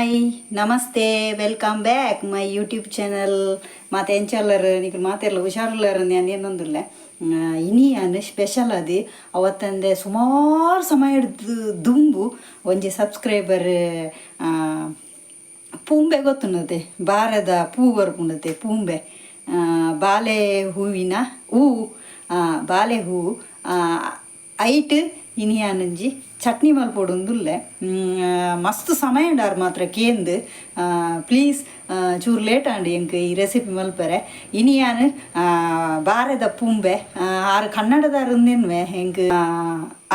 Hi namaste, welcome back my YouTube channel. ಮಾತೆ ಎಂಚಲ್ಲರ್ ನಿಕುಲು ಮಾತೆರ್ಲ ಹುಷಾರುಲ್ಲರ್ ಏನೊಂದುಲ್ಲೆ. ಇನಿ ಯಾನ್ ಸ್ಪೆಷಲ್ ಅದು ಅವತ್ತಂದೆ ಸುಮಾರು ಸಮಯ ಹಿಡ್ದು ದುಂಬು ಒಂಜಿ ಸಬ್ಸ್ಕ್ರೈಬರ್ ಪೂಂಬೆ ಗೊತ್ತುಂಡತೆ, ಬಾರದ ಪೂ ಬರ್ಪುಂಡತೆ ಪೂಂಬೆ, ಬಾಲೆ ಹೂವಿನ ಹೂವು, ಬಾಲೆ ಹೂವು ಐಟ್ ಇನಿ ಯಾನೊಂಜಿ ಚಟ್ನಿ ಮಲ್ಪೊಡುಂದುಲ್ಲೆ. ಮಸ್ತ್ ಸಮಯ ಉಂಡಾರ್ ಮಾತ್ರ ಕೇಂದ್ ಪ್ಲೀಸ್ ಚೂರು ಲೇಟ್ ಆಂಡ್ ಎಂಕ್ ಈ ರೆಸಿಪಿ ಮಲ್ಪರೆ. ಇನಿ ಯಾನ್ ಬಾರೆದ ಪೂಂಬೆ, ಆರು ಕನ್ನಡದಾರ್ ಉಂದೆನ್ವೆ ಎಂಕ್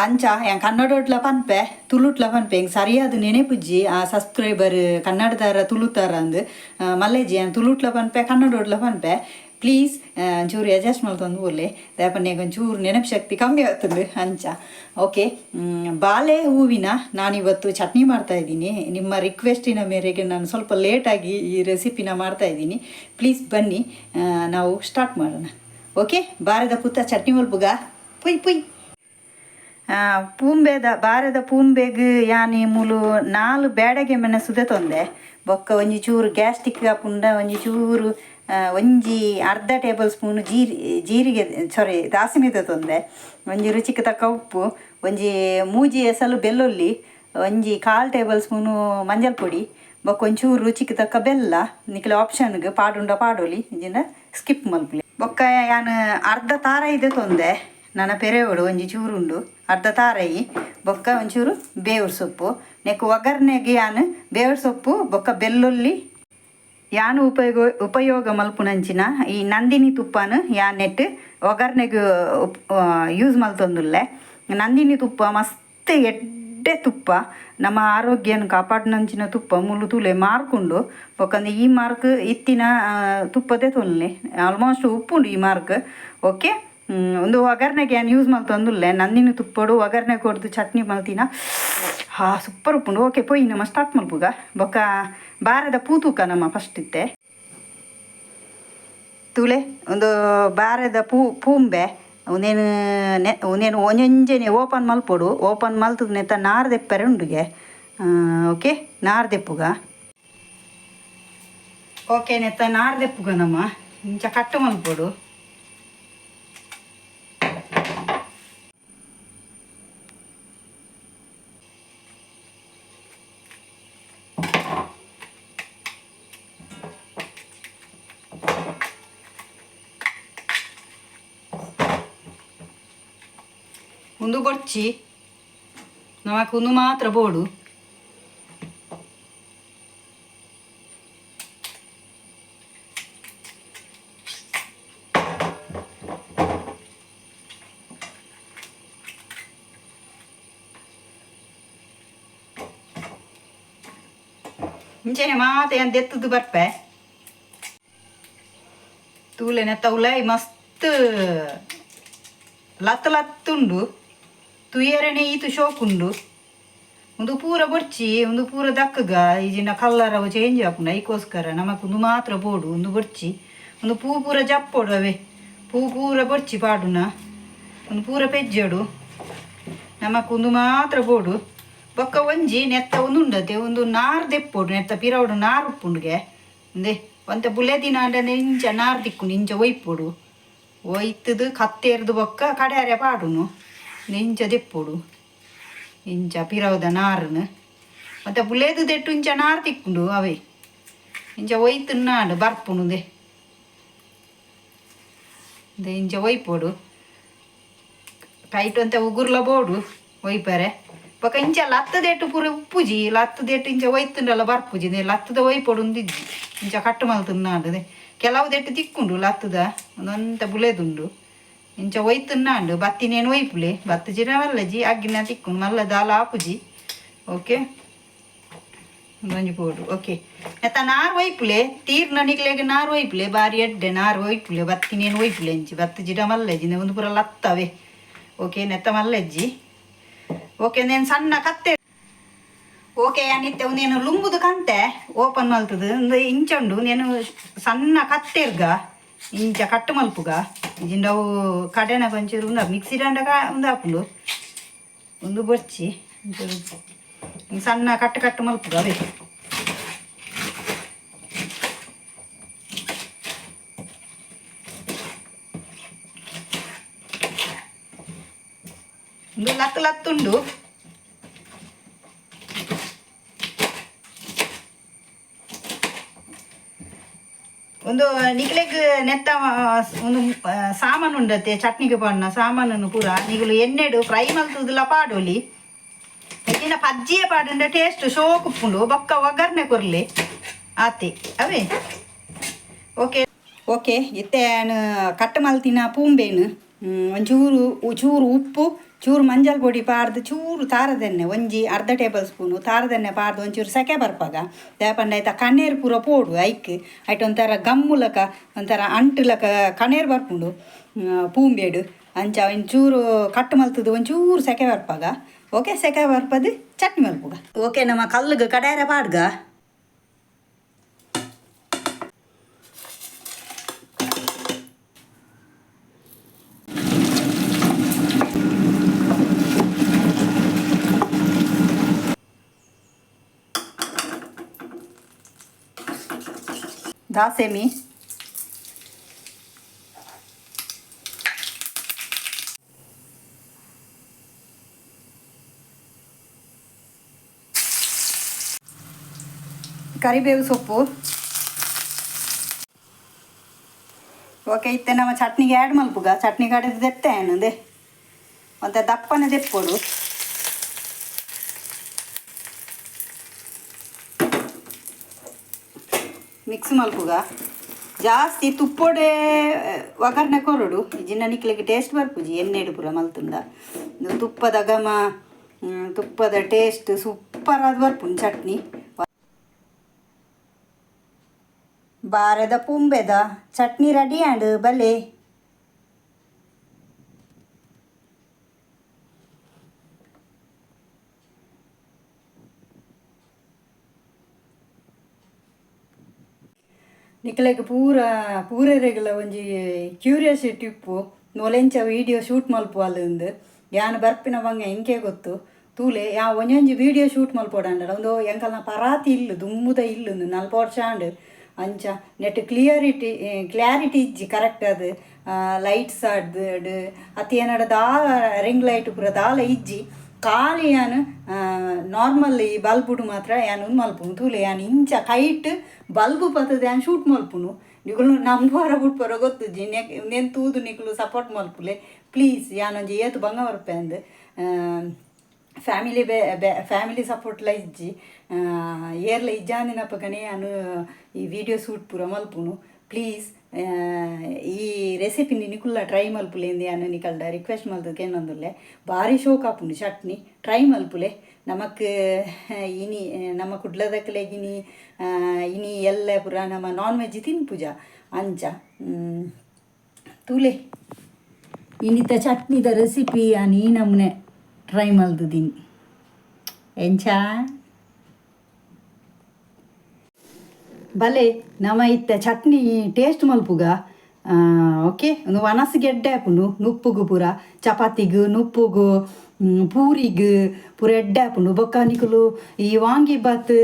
ಅಂಚ ಯಾನ್ ಕನ್ನಡೊಟ್ಲ ಪನ್ಪೆ ತುಳುಟ್ಲ ಪನ್ಪೆ, ಎಂಕ್ ಸರಿಯಾದ ನೆನೆಪುಜ್ಜಿ ಆ ಸಬ್ಸ್ಕ್ರೈಬರ್ ಕನ್ನಡದಾರ ತುಳುತಾರ ಅಂದ್. ಮಲ್ಲೆಜ್ಜಿ, ಯಾನ್ ತುಳುಟ್ಲ ಪನ್ಪೆ ಕನ್ನಡೊಟ್ಲ ಪನ್ಪೆ, ಪ್ಲೀಸ್ ಒಂಚೂರು ಅಡ್ಜಸ್ಟ್ ಮಲ್ತೊಂದು ಬೋಲೆ, ದಾಯೆಪಂಡ ಒಂಚೂರು ನೆನಪು ಶಕ್ತಿ ಕಮ್ಮಿ ಆಗ್ತದೆ ಅಂಚ. ಓಕೆ, ಬಾಳೆ ಹೂವಿನ ನಾನಿವತ್ತು ಚಟ್ನಿ ಮಾಡ್ತಾ ಇದ್ದೀನಿ. ನಿಮ್ಮ ರಿಕ್ವೆಸ್ಟಿನ ಮೇರೆಗೆ ನಾನು ಸ್ವಲ್ಪ ಲೇಟಾಗಿ ಈ ರೆಸಿಪಿನ ಮಾಡ್ತಾ ಇದ್ದೀನಿ. ಪ್ಲೀಸ್ ಬನ್ನಿ, ನಾವು ಸ್ಟಾರ್ಟ್ ಮಾಡೋಣ. ಓಕೆ, ಬಾರೆದ ಪುತ್ತ ಚಟ್ನಿ ಮಲ್ಪುಗ ಪುಯ್ ಪುಯ್. ಪೂಂಬೆದ ಬಾರೆದ ಪೂಂಬೆಗ್ ಯಾನಿ ಮೂಲು 4 ಬ್ಯಾಡಗೆ ಮೆಣಸು ತೊಂದೆ, ಬೊಕ್ಕ ಒಂಜಿ ಚೂರು ಗ್ಯಾಸ್ಟಿಕ್ ಆಪುಂಡ ಒಂಜಿ ಚೂರು ಒಂಜಿ ಅರ್ಧ ಟೇಬಲ್ ಸ್ಪೂನ್ ಜೀರಿಗೆ ಸಾರಿ ದಾಸಿಮೆ ತೊಂದೆ, ಒಂಜಿ ರುಚಿಗೆ ತಕ್ಕ ಉಪ್ಪು, ಒಂಜಿ 3 ಎಸಲು ಬೆಳ್ಳುಳ್ಳಿ, ಒಂಜಿ 1/4 ಟೇಬಲ್ ಸ್ಪೂನು ಮಂಜಲ್ ಪೊಡಿ, ಬೊಕ್ಕ ಒಂಚೂರು ರುಚಿಗೆ ತಕ್ಕ ಬೆಲ್ಲ. ನಿಕ್ಲೆ ಆಪ್ಷನ್ಗೆ ಪಾಡುಂಡ ಪಾಡೊಲಿ, ಇಂಜಿನ ಸ್ಕಿಪ್ ಮಲ್ಪುಲೆ. ಬೊಕ್ಕ ಯಾನ್ ಅರ್ಧ ತಾರೈದೆ ತೊಂದೆ, ನನ್ನ ಪೆರೆವಡು ಒಂಜಿ ಚೂರುಂಡು ಅರ್ಧ ತಾರೈ, ಬೊಕ್ಕ ಒಂಚೂರು ಬೇವು ಸೊಪ್ಪು. ನೆಕ್ ಒಗ್ಗರಣೆಗೆ ಯಾನ್ ಬೇವು ಸೊಪ್ಪು ಬೊಕ್ಕ ಬೆಳ್ಳುಳ್ಳಿ ಯಾನ್ ಉಪಯೋಗ ಉಪಯೋಗ ಮಲ್ಪುನಂಚಿನ ಈ ನಂದಿನಿ ತುಪ್ಪನ ಯಾನ್ ನೆಟ್ ಒಗ್ಗರಣೆಗೆ ಯೂಸ್ ಮಲ್ತೊಂದುಲ್ಲೆ. ನಂದಿನಿ ತುಪ್ಪ ಮಸ್ತ್ ಎಡ್ಡೆ ತುಪ್ಪ, ನಮ್ಮ ಆರೋಗ್ಯನ ಕಾಪಾಡಿನಂಚಿನ ತುಪ್ಪ. ಮುಳ್ಳು ತೂಲೆ ಮಾರ್ಕುಂಡು, ಬೊಕ್ಕಂದು ಈ ಮಾರ್ಕ್ ಇತ್ತಿನ ತುಪ್ಪದೇ ತೊಲ್ಲೆ ಆಲ್ಮೋಸ್ಟ್ ಉಪ್ಪುಂಡು ಈ ಮಾರ್ಕ್. ಓಕೆ, ಒಂದು ಒಗ್ಗರಣೆಗೆ ಯಾನ್ ಯೂಸ್ ಮಲ್ತೊಂದುಲ್ಲೆ. ನಂದಿನಿ ತುಪ್ಪಡು ಒಗ್ಗರಣೆ ಕೊಡ್ದು ಚಟ್ನಿ ಮಲ್ತಿನ ಹಾ ಸೂಪರ್ ಉಪ್ಪುಂಡು. ಓಕೆ, ಪೋಯಿ ನಮ್ಮ ಸ್ಟಾರ್ಟ್ ಮಲ್ಪುಗ. ಬೊಕ್ಕ ಬಾರದ ಪೂ ತೂಕ ನಮ್ಮ ಫಸ್ಟ್ ಇತ್ತೆ ತೂಲೆ ಒಂದು ಬಾರದ ಪೂ ಪೂಂಬೆ ಉಂದೇನು ನೆ ಉಂದೇನು ಒಂಜೊಂಜೆನೆ ಓಪನ್ ಮಲ್ಪೊಡು. ಓಪನ್ ಮಲ್ತದ ನೆತ್ತ ನಾರ್ ದೆಪ್ಪರೆ ಉಂಡುಗೆ. ಓಕೆ, ನಾರ್ ದೆಪ್ಪುಗ. ಓಕೆ, ನೆತ್ತ ನಾರ್ ದೆಪ್ಪುಗ ನಮ್ಮ ಇಂಚ ಕಟ್ಟು ಮಲ್ಪೊಡು. ಉಂದು ಬೊರ್ಚಿ ನಮಕ್ ಉಂದು ಮಾತ್ರ ಬೋಡು. ಇಂಚೆನೆ ಮಾತ ಏನ್ ದೆತ್ತದು ಬರ್ಪೆ. ತೂಲೆ ನೆತ್ತ ಉಲಾಯಿ ಮಸ್ತ್ ಲತ್ತ ಲತ್ತುಂಡು, ತುಯರನೆ ಈತು ಶೋಕುಂಡು. ಒಂದು ಪೂರ ಬೊರ್ಚಿ, ಒಂದು ಪೂರ ದಕ್ಕಗ ಈಜಿನ ಕಲ್ಲರ್ ಅವು ಚೇಂಜ್ ಆಪುಂಡು, ಐಕೋಸ್ಕರ ನಮಕ್ ಒಂದು ಮಾತ್ರ ಬೋಡು. ಒಂದು ಬೊರ್ಚಿ, ಒಂದು ಪೂ ಪೂರ ಜಪ್ಪೊಡು, ಅವೇ ಪೂ ಪೂರ ಬೊರ್ಚಿ ಪಾಡುನ, ಒಂದು ಪೂರ ಪೆಜ್ಜೋಡು, ನಮಕ್ ಒಂದು ಮಾತ್ರ ಬೋಡು. ಬೊಕ್ಕ ಒಂಜಿ ನೆತ್ತ ಒಂದು ಉಂಡತೆ ಒಂದು ನಾರ್ ದೆಪ್ಪೊಡು, ನೆತ್ತ ಪಿರವಡು ನಾರ್ ಉಪ್ಪುಂಡುಗೆ. ಒಂದೇ ಒಂತೆ ಬುಲೆ ದಿನ ಅಂಡ ಇಂಚ ನಾರ್ ದಿಕ್ಕುಂಡು, ಇಂಚ ಒಯ್ಪೊಡು. ಒಯ್ತದು ಕತ್ತೆರ್ದು ಬೊಕ್ಕ ಕಡ್ಯಾರೆ ಪಾಡುನು, ಇಂಚ ದೆಪ್ಪೊಡು ಇಂಚ ಪಿರವದ ನಾರನ್ನು. ಮತ್ತೆ ಬುಲೇದು ದೆಟ್ಟು ಇಂಚ ನಾರು ತಿಕ್ಕುಂಡು, ಅವೇ ಇಂಚ ಒಯ್ತು ನಾಡು ಬರ್ಪುಂಡು. ಇಂಚ ಒಯ್ಪೊಡು, ಕೈಟ್ ಒಂತೆ ಉಗುರ್ಲ ಬೋಡು ಒಯ್ಪರೆ. ಬೊಕ್ಕ ಇಂಚ ಲತ್ತದೆಟ್ಟು ಪೂರ ಉಪ್ಪುಜಿ, ಲತ್ತದೆಟ್ಟು ಇಂಚ ಒಯ್ತುಂಡಲ್ಲ ಬರ್ಪುಜಿ, ಲತ್ತದ ಒಯ್ಪೊಡು ಉಂದಿಜ್ಜಿ, ಇಂಚ ಕಟ್ಟು ಮಲ್ತುನ್ನಾಡು. ಕೆಲವು ದೆಟ್ಟು ತಿಕ್ಕುಂಡು ಲತ್ತದ ಒಂದೊಂತ ಬುಲೆದುಂಡು, ಇಂಚ ಒಯ್ತುನ್ನಾಂಡು. ಬತ್ತಿನೇನು ಒಯ್ಪುಲೆ, ಬತ್ತು ಜಿರ ಮಲ್ಲಜಿ ಅಗ್ಗಿನ ತಿಕ್ಕುಂಡು ಮಲ್ಲ ದಾಲ ಆಪುಜಿ. ಓಕೆ, ಒಂಜಿ ಬೋಡು. ಓಕೆ, ನೆತ್ತ ನಾರ್ ಒಯ್ಪುಲೆ, ತೀರ್ನ ನಿಕ್ಲೆಗ್ ನಾರ್ ಒಯ್ಪುಲೆ, ಬಾರಿ ಎಡ್ಡೆ ನಾರ್ ಒಯ್ಪುಲೆ. ಬತ್ತಿನೇನು ಒಯ್ಪುಲೆ ಇಂಚಿ ಬತ್ತು ಜಿಡ ಮಲ್ಲಜಿ, ಒಂದು ಪೂರ ಲತ್ತವೆ. ಓಕೆ, ನೆತ್ತ ಮಲ್ಲಜ್ಜಿ. ಓಕೆ, ನೇನು ಸಣ್ಣ ಕತ್ತೆ. ಓಕೆ, ಅನಿತ್ತೆ ಒಂದೇನು ಲುಂಬುದು ಕಂತೆ ಓಪನ್ ಮಲ್ತದು ಒಂದು ಇಂಚ ಉಂಡು. ನೇನು ಸಣ್ಣ ಕತ್ತೆರ್ಗ ಇಂಚ ಕಟ್ಟು ಮಲ್ಪುಗ. ಇಂಜಿಂಡ ಅವು ಕಡೆನ ಒಂಚೂರು ಉಂದ ಮಿಕ್ಸಿಡಂಡ ಉಂದಾಪುಂಡು. ಒಂದು ಬೊರ್ಚಿ ಒಂಚೂರು ಸಣ್ಣ ಕಟ್ಟು ಕಟ್ಟು ಮಲ್ಪುಗ ಅವೇ. ಉಂದು ಲತ್ತ್ ಲತ್ತುಂಡು. ಒಂದು ನಿಕ್ಲೆಗ್ ನೆತ್ತ ಒಂದು ಸಾಮಾನು ಉಂಡತೆ ಚಟ್ನಿಗೆ ಪಾಡ್ನ ಸಾಮಾನನ್ನು ಪೂರ ನಿಗುಲು ಎಣ್ಣೆಡು ಫ್ರೈ ಮಲ್ತುದುಲ ಪಾಡೊಲಿ. ಇತ್ತಿನ ಪಜ್ಜಿಯ ಪಾಡುಂಡ ಟೇಸ್ಟ್ ಶೋಕ್ ಉಪ್ಪುಂಡು. ಬೊಕ್ಕ ಒಗ್ಗರಣೆ ಕೊರ್ಲಿ ಆತೆ ಅವೇ. ಓಕೆ ಓಕೆ ಇತ್ತೆ ಕಟ್ ಮಲ್ತಿನ ಪೂಂಬೆನು ಒಂಚೂರು ಚೂರು ಉಪ್ಪು ಚೂರು ಮಂಜಲ್ ಪೊಡಿ ಪಾಡ್ದು ಚೂರು ತಾರದೆಣ್ಣೆ ಒಂಜಿ ಅರ್ಧ ಟೇಬಲ್ ಸ್ಪೂನು ತಾರದೆಣ್ಣೆ ಪಾಡ್ದು ಒಂಚೂರು ಸೆಕೆ ಬರ್ಪಾಗ ದಾಯೆಪಂಡ ಐತ ಕಣ್ಣೇರು ಪೂರ ಪೋಡು ಐಕ್ ಐಟ್ ಒಂಥರ ಗಮ್ಮುಲಕ ಒಂಥರ ಅಂಟುಲಕ ಕಣ್ಣೇರು ಬರ್ಪುಂಡು ಪೂಂಬೆಡು. ಅಂಚ ಒಂಚೂರು ಕಟ್ ಮಲ್ತದು ಒಂಚೂರು ಸೆಕೆ ಬರ್ಪಾಗ. ಓಕೆ ಸೆಕೆ ಬರ್ಪದು ಚಟ್ನಿ ಮಲ್ಪುಗ. ಓಕೆ ನಮ್ಮ ಕಲ್ಲುಗು ಕಡಾರ ಪಾಡ್ಗ. ದಾಸೆಮಿ ಕರಿಬೇವು ಸೊಪ್ಪು. ಓಕೆ ಇತ್ತೆ ನಮ್ಮ ಚಟ್ನಿಗೆ ಆ್ಯಡ್ ಮಲ್ಪುಗ. ಚಟ್ನಿ ಕಡೆದು ದೆತ್ತೆ ಅನ್ನದೆ ಒಂತೆ ದಪ್ಪನೆ ದೆಪ್ಪೊಡು. ಮಿಕ್ಸ್ ಮಲ್ಪುಗ. ಜಾಸ್ತಿ ತುಪ್ಪೊಡೆ ಒಗ್ಗರಣೆ ಕೊರೊಡು ಜಿನ್ನ ನಿಕ್ಲೆಗ್ ಟೇಸ್ಟ್ ಬರ್ಪುಜಿ ಎಣ್ಣೆಡು ಪೂರ ಮಲ್ತುಂಡ. ತುಪ್ಪದ ಘಮ ತುಪ್ಪದ ಟೇಸ್ಟ್ ಸೂಪರ್ ಆದ್ ಬರ್ಪುಂಡು ಚಟ್ನಿ. ಬಾರೆದ ಪೂಂಬೆದ ಚಟ್ನಿ ರೆಡಿ ಆಂಡ್ ಬಲೆ. ನಿಕ್ಲೆಗ್ ಪೂರ ಪೂರೆರೆಗ್ಲ ಒಂಜಿ ಕ್ಯೂರಿಯಾಸಿಟಿ ಇಪ್ಪು ಮೊಲೆಂಚ ವೀಡಿಯೋ ಶೂಟ್ ಮಲ್ಪುವಲ್ ಯಾನ್ ಬರ್ಪಿನ ಬಂಗ ಎಂಕೆ ಗೊತ್ತು ತೂಲೆ ಯಾ ಒಂಜೊಂಜಿ ವೀಡಿಯೋ ಶೂಟ್ ಮಲ್ಪೊಡಂಡ ಒಂದು ಎಂಕಲ್ನ ಪರಾತಿ ಇಲ್ಲು ದುಮ್ಮುದ ಇಲ್ಲು 40 ವರ್ಷ ಆಂಡ್ ಅಂಚ ನೆಟ್ ಕ್ಲಿಯರಿಟಿ ಕ್ಲಾರಿಟಿ ಇಜ್ಜಿ ಕರೆಕ್ಟ್ ಅದು ಲೈಟ್ಸ್ ಆಡ್ ಅತಿ ಏನಡ ದಾಲ ರಿಂಗ್ ಲೈಟ್ ಪೂರ ದಾಲ ಇಜ್ಜಿ ಖಾಲಿ ಯಾನ್ ನಾರ್ಮಲ್ ಈ ಬಲ್ಬುಡು ಮಾತ್ರ ಯಾನ್ ಉಂದು ಮಲ್ಪುನು ತೂಲೆ ಯಾನ್ ಇಂಚ ಕೈಟ್ ಬಲ್ಬ್ ಪತ್ತದ ಯಾನ್ ಶೂಟ್ ಮಲ್ಪುನು. ನಿಕುಲು ನಂಬುವರ ಬುಡ್ಪರ ಗೊತ್ತುಜ್ಜಿ ನೆನ್ ತೂದು ನಿಕುಲು ಸಪೋರ್ಟ್ ಮಲ್ಪುಲೆ ಪ್ಲೀಸ್. ಯಾನ್ ಒಂಜಿ ಏತ್ ಬಂಗ ಬರ್ಪೆ ಅಂದ್ ಫ್ಯಾಮಿಲಿ ಫ್ಯಾಮಿಲಿ ಸಪೋರ್ಟ್ಲ ಇಜ್ಜಿ ಏರ್ಲ ಇಜ್ಜಾಂದಿನಪಗನೇ ಯಾನ್ ಈ ವಿಡಿಯೋ ಶೂಟ್ ಪೂರ ಮಲ್ಪುನು. ಪ್ಲೀಸ್ ಈ ರೆಸಿಪಿ ನಿಕುಲ್ಲ ಟ್ರೈ ಮಲ್ಪುಲೆ ಇಂದು ಯಾನ್ ನಿಕಲ್ಡ ರಿಕ್ವೆಸ್ಟ್ ಮಲ್ತುದು ಕೇನೊಂದುಲ್ಲೆ. ಭಾರಿ ಶೋಕ್ ಆಪುಂಡು ಚಟ್ನಿ ಟ್ರೈ ಮಲ್ಪುಲೆ. ನಮಕ್ ಇನಿ ನಮ್ಮ ಕುಡ್ಲದಕ್ಲೆಗ್ ಇನಿ ಇನಿ ಎಲ್ಲೆ ಪೂರ ನಮ್ಮ ನಾನ್ ವೆಜ್ ತಿನ್ಪುಜ ಅಂಚ ತೂಲೆ ಇನಿತ ಚಟ್ನಿದ ರೆಸಿಪಿ ಯಾನ್ ಈ ನಮೂನೆ ಟ್ರೈ ಮಲ್ತುದಿನಿ ಎಂಚ ಬಲೆ ನಮ ಇತ್ತೆ ಚಟ್ನಿ ಟೇಸ್ಟ್ ಮಲ್ಪುಗ. ಓಕೆ ಒಂದು ವನಸ್ ಗೆಡ್ಡೆ ಆಪುಂಡು ನುಪ್ಪುಗು ಪೂರ ಚಪಾತಿಗ್ ನುಪ್ಪುಗು ಪೂರಿಗ್ ಪೂರ ಎಡ್ಡೆ ಆಪುಂಡು. ಬೊಕ್ಕ ನಿಕುಲು ಈ ವಾಂಗಿಬಾತ್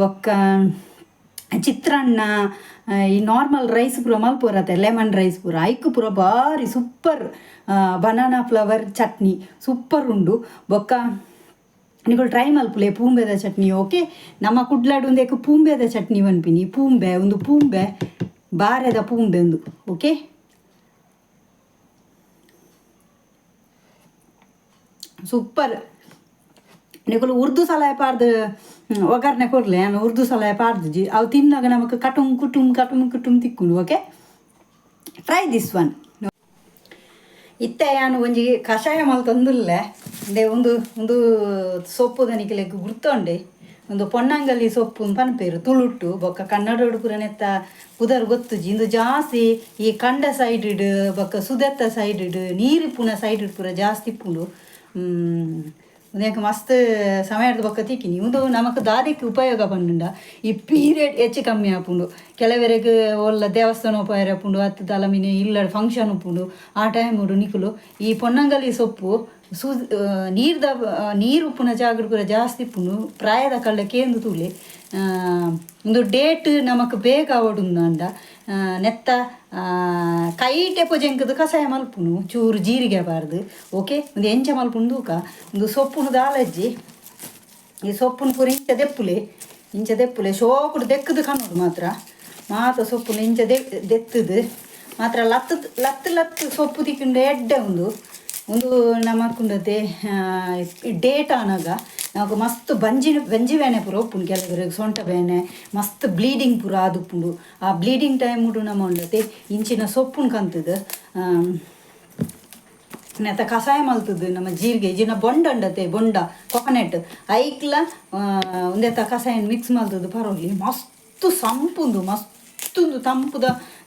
ಬೊಕ್ಕ ಚಿತ್ರಾನ್ನ ಈ ನಾರ್ಮಲ್ ರೈಸ್ ಪೂರ ಮಲ್ಪುವರತೆ ಲೆಮನ್ ರೈಸ್ ಪೂರ ಐಕ್ ಪೂರ ಭಾರಿ super banana flower chutney super ಉಂಡು. ಬೊಕ್ಕ ನಿಕುಲು ಟ್ರೈ ಮಲ್ಪುಲೆ ಪೂಂಬೆದ ಚಟ್ನಿ. ಓಕೆ ನಮ್ಮ ಕುಡ್ಲಾಡ್ ಉಂದೆಕ್ ಪೂಂಬೆದ ಚಟ್ನಿ ಪನ್ಪಿನಿ. ಪೂಂಬೆ ಉಂದು ಪೂಂಬೆ ಬಾರೆದ ಪೂಂಬೆ ಉಂದು. Okay super. ನಿಕುಲು ಉರ್ದು ಸಲಾಯ ಪಾಡ್ದು ಒಗ್ಗರಣೆ ಕೊರ್ಲೆ ಯಾನ್ ಉರ್ದು ಸಲಾಯ ಪಾಡ್ದುಜಿ ಅವು ತಿನ್ನಾಗ ನಮಕ್ ಕಟುಂ ಕುಟುಂ ಕಟುಂ ಕುಟುಂ ತಿಕ್ಕುಂಡು. Okay try this one. ಇತ್ತೆ ಯಾನ್ ಒಂಜಿ ಕಷಾಯ ಮಲ್ತೊಂದುಲ್ಲೆ ಇಂದೆ ಉಂದು ಉಂದು ಸೊಪ್ಪುದ ನಿಕಲೆಗ್ ಗುರ್ತೊಂಡೆ ಉಂದು ಪೊನ್ನಂಗಲಿ ಸೊಪ್ಪು ಪನ್ಪೆರ್ ತುಳುಟ್ಟು ಬೊಕ್ಕ ಕನ್ನಡೊಡು ಪೂರ ನೆತ್ತ ಪುದರ್ ಗೊತ್ತುಜಿ. ಇಂದು ಜಾಸ್ತಿ ಈ ಕಂಡ ಸೈಡ್ ಬೊಕ್ಕ ಸುದೆತ್ತ ಸೈಡ್ ನೀರು ಇಪ್ಪುನ ಸೈಡ್ ಪೂರ ಜಾಸ್ತಿ ಇಪ್ಪುಂಡು. ಉಂದೆಕ್ ಮಸ್ತ್ ಸಮಯದ ಬೊಕ್ಕ ತಿಕ್ಕಿನಿ. ಉಂದು ನಮಕ್ ದಾದೆಕ್ ಉಪಯೋಗ ಪಂಡುಂಡ ಈ ಪೀರಿಯಡ್ ಹೆಚ್ಚು ಕಮ್ಮಿ ಆಪುಂಡು. ಕೆಲವರೆಗ್ ಒಲ್ಲ ದೇವಸ್ಥಾನ ಪೋಯೆರೆ ಆಪುಂಡು ಅತ್ತ್ ದಾಲ ಮಿನಿ ಇಲ್ಲಡ್ ಫಂಕ್ಷನ್ ಉಪ್ಪುಂಡು ಆ ಟೈಮ್ ನಿಕುಲು ಈ ಪೊನ್ನಂಗಲಿ ಸೊಪ್ಪು ನೀರ್ದ ನೀರು ಉಪ್ಪುನ ಜಾಗಡ್ ಪೂರ ಜಾಸ್ತಿ ಇಪ್ಪುಂಡು. ಪ್ರಾಯದ ಕಳ್ಳ ಕೇಂದು ತೂಲೆ ಉಂದು ಡೇಟ್ ನಮಕ್ ಬೇಗ ಆವೊಡುಂದಾಂಡ ನೆತ್ತ ಕೈಟೆ ಪೊಜೆಂಕದ ಕಷಾಯ ಮಲ್ಪುನು ಚೂರು ಜೀರಿಗೆ ಬಾರ್ದು. ಓಕೆ, ಒಂದು ಎಂಚ ಮಲ್ಪುನು ತೂಕ. ಒಂದು ಸೊಪ್ಪುನು ದಾಲಜ್ಜಿ, ಈ ಸೊಪ್ಪುನು ಪೂರ ಇಂಚ ದೆಪ್ಪುಲೆ, ಇಂಚ ದೆಪ್ಪುಲೆ, ಶೋಕುಡು ದೆಕ್ಕದು ಕನ್ನೋಡು ಮಾತ್ರ. ಮಾತ ಸೊಪ್ಪುನು ಇಂಚ ದೆತ್ತದು ಮಾತ್ರ ಲತ್ತು ಲತ್ತು ಲತ್ತು ಸೊಪ್ಪು ತಿಕ್ಕಿಂಡ ಎಡ್ಡೆ. ಉಂದು ಉಂದು ನಮಕ್ಕುಂಡತೆ ಡೇಟ್ ಆನಾಗ ನಮಕ್ ಮಸ್ತ್ ಬಂಜಿ ಬಂಜಿ ಬೇನೆ ಪೂರ ಉಪ್ಪುಂಡು. ಕೆಲವರಿಗೆ ಸೊಂಟ ಬೇನೆ, ಮಸ್ತ್ ಬ್ಲೀಡಿಂಗ್ ಪೂರ ಆದುಪ್ಪುಂಡು. ಆ ಬ್ಲೀಡಿಂಗ್ ಟೈಮ್ ನಮ್ಮ ಉಂಡತೆ ಇಂಚಿನ ಸೊಪ್ಪುನು ಕಂತದು ನೆತ್ತ ಕಷಾಯ ಮಲ್ತದ್ದು. ನಮ್ಮ ಜೀರಿಗೆ ಇಜಿನ ಬೊಂಡ ಉಂಡತೆ, ಬೊಂಡ ಕೊಕೊನೆಟ್ ಐಕ್ಲ ಉಂದೆತ ಕಷಾಯ ಮಿಕ್ಸ್ ಮಲ್ತದ್ದು ಪರವಾಗಿ ಮಸ್ತ್ ಸಂಪುಂದು, ಮಸ್ತುಂದು ತಂಪುದ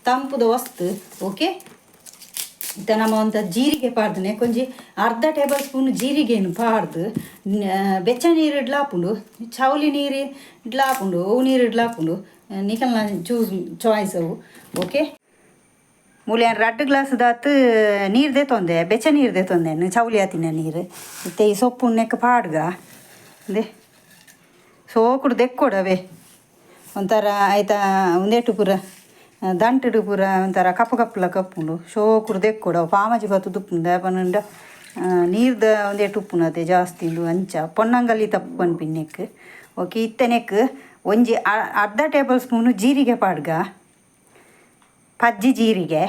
ತಂಪುದ ವಸ್ತು. ಓಕೆ, ಇತ್ತ ನಮ್ಮ ಒಂತ ಜೀರಿಗೆ ಪಾಡ್ದನೆ ಕೊಂಜಿ ಅರ್ಧ ಟೇಬಲ್ ಸ್ಪೂನ್ ಜೀರಿಗೆನು ಪಾಡ್ದು ಬೆಚ್ಚ ನೀರು ಇಡ್ಲಾಪುಂಡು, ಚೌಲಿ ನೀರು ಇಡ್ಲಾಪುಂಡು, ಅವು ನೀರು ಇಡ್ಲಾಪುಂಡು, ನಿಕಲ್ನ ಚೂಸ್ ಚಾಯ್ಸ್ ಅವು. ಓಕೆ, ಮೂಲೆ ರಡ್ಡ್ ಗ್ಲಾಸ್ ದಾತ್ ನೀರು ದೆತೊಂದೆ, ಬೆಚ್ಚ ನೀರು ದೆತೊಂದೆ, ಚೌಲಿ ಆತಿನ ನೀರು. ಇತ್ತೆ ಈ ಸೊಪ್ಪು ನೆಕ್ ಪಾಡ್ಗ ಅಂದೆ ಸೋಕುಡು ದೆಕ್ಕೊಡವೆ ಒಂಥರ ಆಯ್ತಾ. ಉಂದೆಟು ಪೂರ ದಂಟುಡು ಪೂರ ಒಂಥರ ಕಪ್ಪು ಕಪ್ಪುಲ ಕಪ್ಪುಂಡು. ಶೋಕುಡು ದೆಕ್ಕೊಡು ಅವು ಪಾಮಜಿ ಬತ್ತು ದುಪ್ಪುಂಡು ಪಂಡ ನೀರ್ದ ಒಂದೆಟು ಉಪ್ಪುಂಡು ಅದೇ ಜಾಸ್ತಿ ಉಂಡು. ಅಂಚ ಪೊನ್ನಂಗಲ್ಲಿ ತಪ್ಪು ಪನ್ಪಿನ. ಓಕೆ, ಇತ್ತೆ ನೆಕ್ ಒಂಜಿ ಅರ್ಧ ಟೇಬಲ್ ಸ್ಪೂನು ಜೀರಿಗೆ ಪಾಡ್ಗ, ಪಜ್ಜಿ ಜೀರಿಗೆ.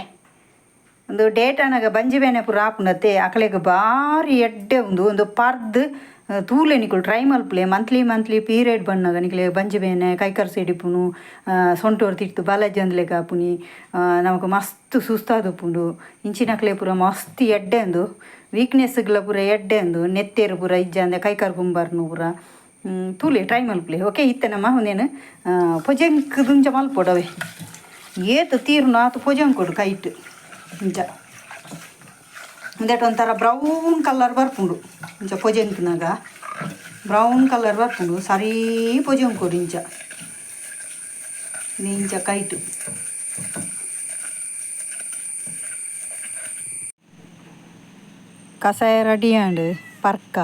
ಒಂದು ಡೇಟ್ ಅನಗ ಬಂಜಿ ಬೇನೆ ಪೂರ ಆಪುಂಡತ್ತೆ, ಅಕಲೆಗ್ ಬಾರಿ ಎಡ್ಡೆ. ಉಂದು ಒಂದು ಪರ್ದ್ ತೂಲೆ, ನಿಕುಲು ಟ್ರೈ ಮಲ್ಪುಲೆ. ಮಂತ್ಲಿ ಮಂತ್ಲಿ ಪೀರಿಯಡ್ ಬನ್ನಗ ನಿಕ್ಲೆ ಬಂಜಿ ಬೇನೆ, ಕೈಕಾರ್ ಸಿಡಿಪುನು, ಸೊಂಟೋರ್ ತಿರ್ತು ಬಲಜಂದ್ಲೆಕ ಆಪುನಿ, ನಮಕ್ ಮಸ್ತ್ ಸುಸ್ತಾದುಪ್ಪುಂಡು. ಇಂಚಿನಕ್ಲೆ ಪೂರ ಮಸ್ತ್ ಎಡ್ಡೆ ಉಂದು. ವೀಕ್ನೆಸ್ಗ್ಲ ಪೂರ ಎಡ್ಡೆ ಉಂದು. ನೆತ್ತೆರ್ ಪೂರ ಇಜ್ಜಂದೆ ಕೈಕಾರ್ ಗುಂಬರ್ನು ಪೂರ ತೂಲೆ, ಟ್ರೈ ಮಲ್ಪುಲೆ. ಓಕೆ, ಇತ್ತೆ ನಮ್ಮ ಉಂದೇನು ಪೊಜೆಂಕ್ ದುಂಚ ಮಲ್ಪೊಡವೆ. ಏತ್ ತೀರುನು ಆತು ಪೊಜೆಂಕೊಡು ಕೈಟ್ ಇಂಚ. ಉಂದೆಟ್ ಒಂಥರ ಬ್ರೌನ್ ಕಲರ್ ಬರ್ಪುಂಡು. ಇಂಚ ಪೊಜೆಂಕ್ನಾಗ ಬ್ರೌನ್ ಕಲರ್ ಬರ್ಪುಂಡು. ಸರಿ ಪೊಜೆಂಕೊಡು ಇಂಚ ಇಂಚ ಕೈಟ್. ಕಷಾಯ ರೆಡಿ ಆಂಡ್ ಪರ್ಕ.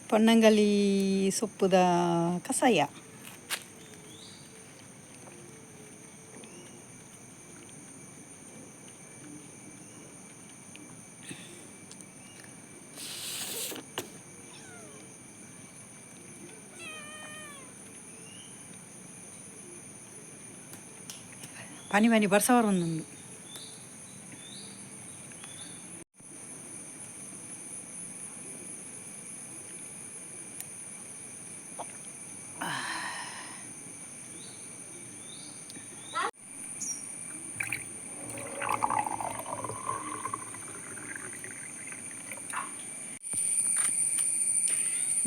ಪೊನ್ನಂಗಲಿ ಸೊಪ್ಪುದ ಕಷಾಯ. ಪನಿ ಪನಿ ಬರ್ಸ ಬರೊಂದುಂಡು.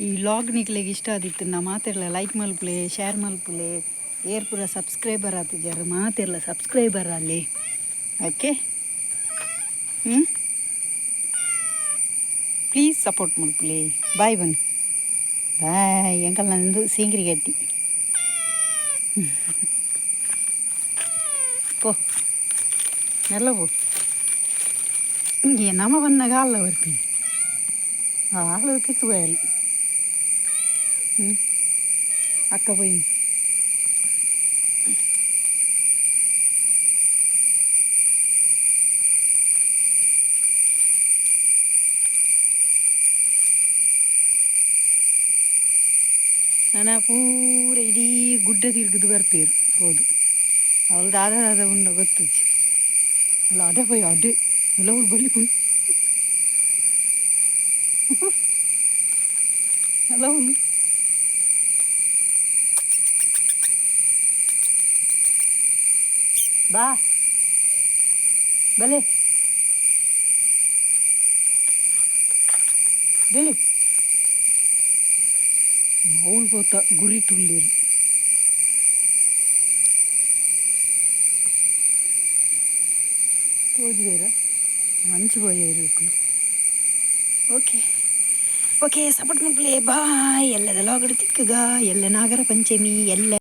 ಈ ವ್ಲಾಗ್ ನಿಕ್ಲೆಗ್ ಇಷ್ಟ ಆದಿತ್ತು ನಾ ಮಾತೆರ್ಲ ಲೈಕ್ ಮಲ್ಪುಲೆ, ಶೇರ್ ಮಲ್ಪುಲೆ. ಏರ್ ಪೂರ ಸಬ್ಸ್ಕ್ರೈಬರ್ ಆತಿಜಾರ್ ಮಾತೆರ್ಲ ಸಬ್ಸ್ಕ್ರೈಬರ್ ಅಲ್ಲಿ. ಓಕೆ, ಪ್ಲೀಸ್ ಸಪೋರ್ಟ್ ಮಲ್ಪುಲೆ. ಬಾಯ್ ಬನ್ನಿ, ಬಾಯ್. ಎಂಕಲ್ ನಂದು ಸೀಂಗ್ರಿ ಗಟ್ಟಿ ಪೋ ಮೆಲ್ಲ ಪೋ. ಇಂಗೆ ನಮ ಬನ್ನಗ ಅಲ್ಲ ಬರ್ತೀನಿ ಆಳು ತಿತ್ತು. ಅಕ್ಕ పోయి ನನ ಪೂರ ಇಡೀ ಗುಡ್ಡ ತಿರುಗುದು ಬರ್ಪೇರು ಪೋದು. ಅವಳು ದಾದ ದಾದ ಉಂಡ ಗೊತ್ತುಜ್ಜಿ ಅಲ್ಲ. ಅಡೆ ಪೋಯಿ ಅಡೆ ಎಲ್ಲ ಬಲ್ಲಿ ಕುಂಡು ಅಲ್ಲ ಹುಲ್ಲು. ಬಾ ಬಲೆ ಬೆಳಿ ಅವ್ಳು ಪೋತ ಗುರಿ ತುಳ್ಳೀರು. ತೋಜಿದೇರ ಮಂಚು ಪೋಯೇರು. ಓಕೆ ಓಕೆ, ಸಪೋರ್ಟ್ ಮಲ್ಪುಲೆ. ಬಾಯ್. ಎಲ್ಲದ ಲಾಗಡ್ ತಿಕ್ಕುಗ. ಎಲ್ಲ ನಾಗರ ಪಂಚಮಿ ಎಲ್ಲ.